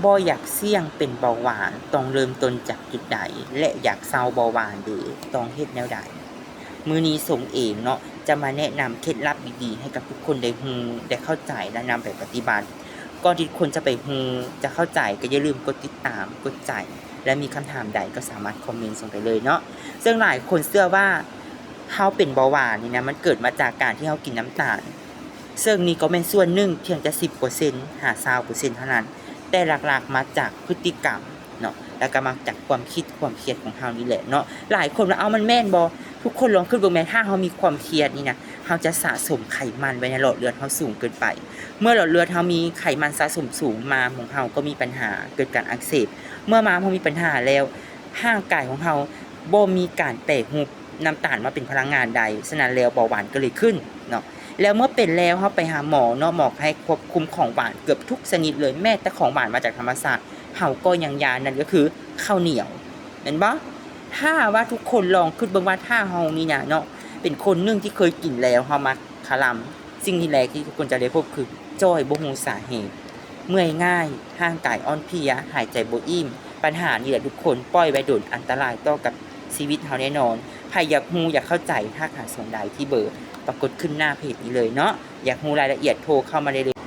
ບໍ່ຢາກສ່ຽງເປັນເບົາຫວານ ຕ້ອງເລີ່ມຕົ້ນຈາກຈຸດໃດ ແລະ ຢາກເຊົາເບົາຫວານເດ ຕ້ອງເຮັດແນວໃດ? ມື້ນີ້ສົງເອງເນາະ ຈະມາແນະນຳເຄັດລັບດີໆ ໃຫ້ກັບທຸກຄົນໄດ້ຮູ້ ໄດ້ເຂົ້າໃຈ ແລະ ນຳໄປປະຕິບັດ. ກ່ອນທີ່ທຸກຄົນຈະໄປຮູ້ ຈະເຂົ້າໃຈ ກໍຢ່າລືມກົດຕິດຕາມ ກົດໃຈ ແລະ ມີຄຳຖາມໃດກໍສາມາດຄອມເມັນສົ່ງໄປເລີຍເນາະ. ເຊິ່ງຫຼາຍຄົນເຊື່ອວ່າເຮົາເປັນເບົາຫວານນີ້ນະ ມັນເກີດມາຈາກການທີ່ເຮົາກິນນ້ຳຕານ ເຊິ່ງນີ້ກໍແມ່ນສ່ວນໜຶ່ງພຽງແຕ່ສິບເປີເຊັນຫາຊາວເປີເຊັນເທົ່ານັ້ນ, ແຕ່ຫຼັກໆມາຈາກພຶດຕິກຳເນາະ ແລ້ວກໍມາຈາກຄວາມຄິດຄວາມຄຽດຂອງເຮົານີ້ແຫຼະເນາະ. ຫຼາຍຄົນວ່າ ເອົ້າ ມັນແມ່ນບໍ່? ທຸກຄົນລອງຄິດເບິ່ງແມ້ ຖ້າເຮົາມີຄວາມຄຽດນີ້ນະ ເຮົາຈະສະສົມໄຂມັນໄວ້ໃນຫຼອດເລືອດເຮົາສູງເກີນໄປ. ເມື່ອຫຼອດເລືອດເຮົາມີໄຂມັນສະສົມສູງ ມ້າມຂອງເຮົາກໍມີບັນຫາ ເກີດການອັກເສບ. ເມື່ອມ້າມເຮົາມີບັນຫາແລ້ວ ຮ່າງກາຍຂອງເຮົາບໍ່ມີການແປຮູບນ້ຳຕານມາເປັນພະລັງງານໃດ, ສະນັ້ນແລ້ວເບົາຫວານກໍເລີຍຂຶ້ນເນາະ. ແລ້ວເມື່ອເປັນແລ້ວ ເຮົາໄປຫາໝໍເນາະ, ໝໍກໍໃຫ້ຄວບຄຸມຂອງຫວານເກືອບທຸກຊະນິດເລີຍ, ແມ້ແຕ່ຂອງຫວານມາຈາກທຳມະຊາດ ເຮົາກໍຍັງຢ້ານ, ນັ້ນກໍຄືເຂົ້າໜຽວ ແມ່ນບໍ່? ຖ້າວ່າທຸກຄົນລອງຄິດເບິ່ງວ່າ ຖ້າເຮົານີ້ນະເນາະ ເປັນຄົນໜຶ່ງທີ່ເຄີຍກິນແລ້ວ ເຮົາມັກຄະລຳ, ສິ່ງທີ່ແລກທີ່ທຸກຄົນຈະໄດ້ພົບຄືຈ່ອຍບໍ່ຮູ້ສາເຫດ, ເມື່ອຍງ່າຍ, ຮ່າງກາຍອ່ອນເພຍ, ຫາຍໃຈບໍ່ອີ່ມ. ບັນຫານີ້ແຫຼະທຸກຄົນ, ປ່ອຍໄວ້ດົນອັນຕະລາຍຕໍ່ກັບຊີວິດເຮົາແນ່ນອນ. ໃຜຢາກຮູ້ຢາກເຂົ້າໃຈ ທັກຫາສົງໄດທີ່ເບີປາກົດຂຶ້ນໜ້າເພຈນີ້ເລີຍເນາະ. ຢາກຮູ້ລາຍລະອຽດໂທເຂົ້າມາໄດ້ເລີຍ.